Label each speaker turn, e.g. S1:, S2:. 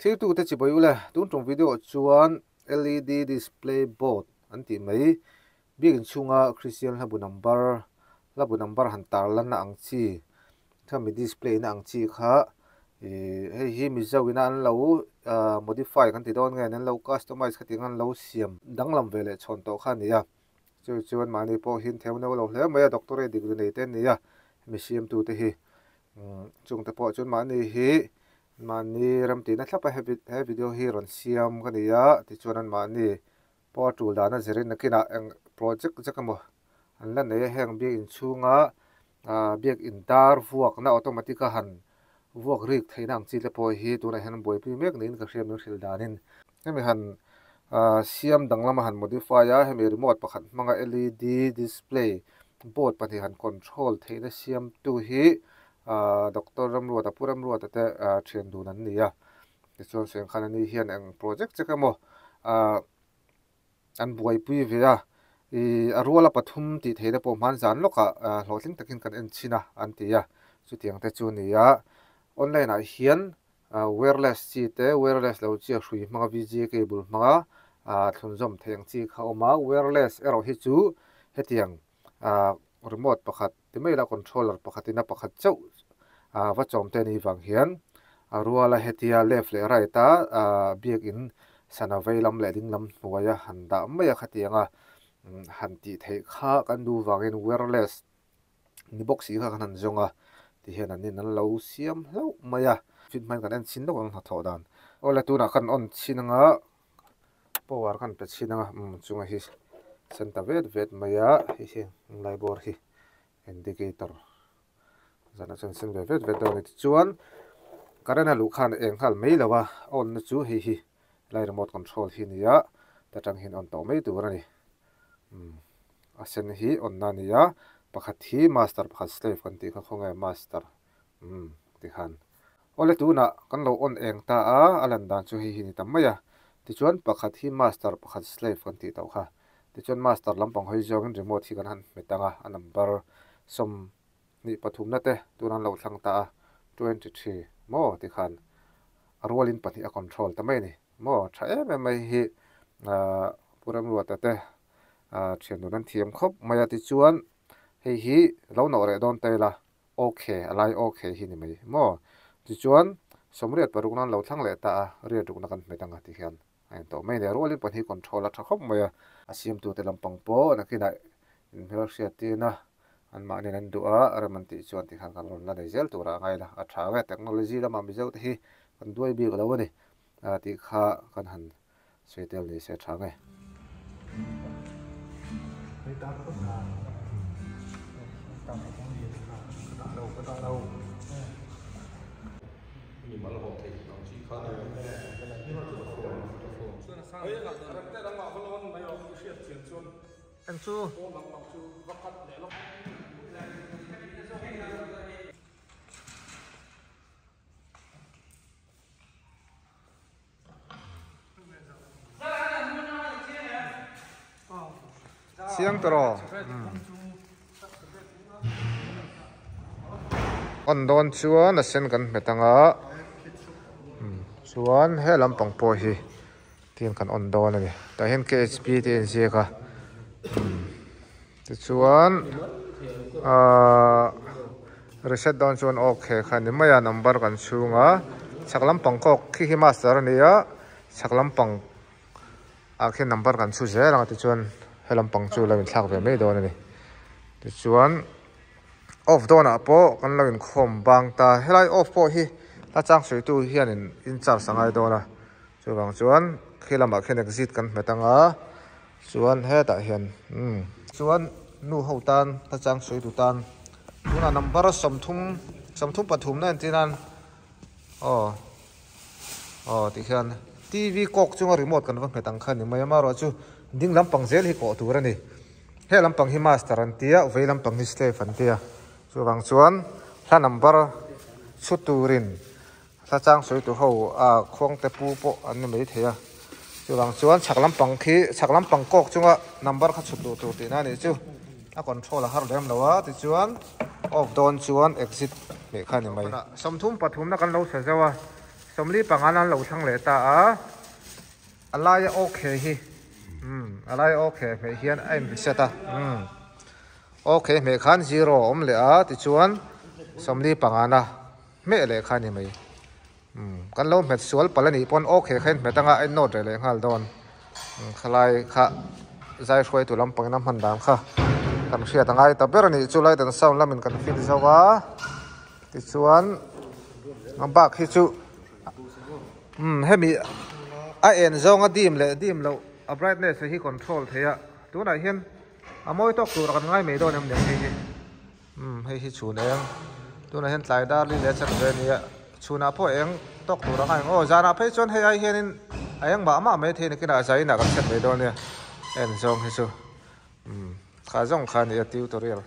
S1: Thirtute chibai ule, tun tum video chuan LED display board an tih mai biakin chhunga Christian hlabu number hlabu number han tar lanna ang chi khami display na ang chi kha ih hei hi Mizo ina an lo ah modify kan ti dawn nge an lo customize kha tiang an lo siam danglam ve leh chhawn tawh kha a ni a chu chuan mahni pawh hi an theu no lo hle mai a doctorate degree nei te an ni a hemi siamtute hi chungte pawh chuan mahni hi mahni ramtihna thlap a he video hi rawn siam ka ni a tichuan an mahni pawh a tul dana zirin nakinah eng project zek emaw an la nei a heng biakin chhunga ah biakin dar vuakna automatic a han vuak rik theihna ang chi te pawh hi tunah hian buaipui mek niin ka hria min hrilh danin hemi han ah siam danglam a han modify a hemi remote pakhat hmanga L E D display board pahnih han control theihna siamtu hi ah doctor Ramruata Pu Ramruata te ah thian dun an ni a tichuan Sengkhan ani hian eng project chek emaw ah an buaipui ve a ih a ruala pathum tih theihna pawh hman zan lawkah ah hlawhtling takin kan en chhin a an ti a chutiang te chu a ni a online ah hian ah wireless chi te wireless lo chi a hrui hmanga V G cable hmanga ah thlunzawm theih ang chi kha a awm a wireless erawh hi chu hetiang ah remote pakhat ti mai ila controller pakhatin a pakhat chauh ah va chawm te a nih vang hian a ruala hetia left leh right a ah biakin sana vei lam leh ding lam hnuaia han dah mai a khatiang a han tih theih kha kan duh vangin wireless ni bawk si kha kan han zawng a tihian an in an lo siam hlauh mai a fit hmain kan en chhin lawk ang hnathawh dan awle tunah kan on chhin anga power kan pe chhin anga umm chunga hi sen ta vet vet mai a hei hi lai bawr hi indicator zanah chuan sen ve vet vet dawn a ni tichuan current a luh khan a eng nghal mai lo a a on na chu hei hi lai remote control hi a ni a ta tang hian on tawh mai tur a ni umm a sen hi on na a ni a pakhat hi master pakhat slave kan tih kha khawnge master umm tikhan. Awle tunah kan lo on eng ta a, a lan dan chu hei hi ni ta mai a. Tichuan pakhat hi master pakhat slave kan tih tawh kha. Tichuan master lampang hawi zawngin remote hi kan han hmet ang a, a number sawmhnih pathumna te tunah an lo thlang ta a, 23 maw tikhan a rualin pahnih a control ta mai a ni maw. Tha em em mai hi ahh Pu Remruata te ahh thian dun an thiam khawp mai a. Tichuan hei hi lo nawh reh dawn ta ila. Ok, a lai ok hi ni mai maw? Tichuan, sawmriat paruk nan lo thlang leh ta a, riat rukna kan hmet ang a ti hian a en tawh mai a ni. A rualin pahnih control a tha khawp mai a, a siamtute lampang pawh nakinah inhmelhriattirna anmahniin an duh a, rem an tih chuan tikhan kan rawn la nei zel turah a ngai la, a tha ang e. Technology lamah Mizote hi kan duai bik lo a ni tih kha kan han Sawi tel ni se tha nge. Eng chu. Chiang tawh on dawn chuan a sen kan hmet ang a chuan he lampang pawh hi tiang kan on dawn a ni tah hian K H P te a inziak a tichuan ahh reset dawn chuan ok kha a ni mai a number kan chhung a chhak lampang kawk khi hi master a ni a chhak lampang ah khian number kan chhu zel ang tichuan he lampang chu lo inthlak ve mai dawn a ni tichuan off dawnah pawh kan lo inkhawm bang ta helai off pawh hi hla chang sawitu hianin in charge a ngai dawn a chuvang chuan khi lamah khian exit kan hmet ang a. Chuan hetah hian umm chuan nu ho tan hla chang sawi tu tan tunah number sawmthum sawmthum pathum na entir nan aw aw tih hian T V kawk chunga remote kan va hmet ang kha ni mai a amaherawhchu ding lampang zel hi kawh tur a ni he lampang hi master an tia vei lampang hi slave an tia chuvang chuan hla number chhut turin Hla chang sawi tu ho a khuang te pu pawh an ni mai thei a, chuvang chuan chhak lampang khi chhak lampang kawk chunga number kha chhut duh tur tihna a nih chu a control a har lem lo a tichuan off dawn chuan exit hmeh kha a ni mai. Sawmthum pathumna kan lo sa zeuh a, 45 nan lo thlang leh ta a, a laia okay hi umm a laia okay hmeh hian a in reset a umm okay hmeh khan zero a awm leh a tichuan 45 na hmeh leh kha a ni mai umm kan lo hmet sual palh a nih pawn okay kha in hmet anga a in note reh leh nghal dawn umm khalai kha zai hruaitu lampang in a hman dan kha kan hriat a ngai ta ber a nih chu light and sound lamin kan fit zo a. Tichuan a bak hi chu umm hemi a en zawnga dim leh dim loh a brightness hi control thei a tunah hian a mawi tawk tur kan ngai mai dawn em ni hei hi umm hei hi chhun eng tunah hian tlai dar li leh chan ve a nia chhunah pawh eng tawk tur a ngai ang aw zanah phei chuan hei ai hianin a eng mah mah mai thei a ni kinah zainah kan set mai dawn nia en zawng hi chu umm kha zawng kha a ni a tutorial.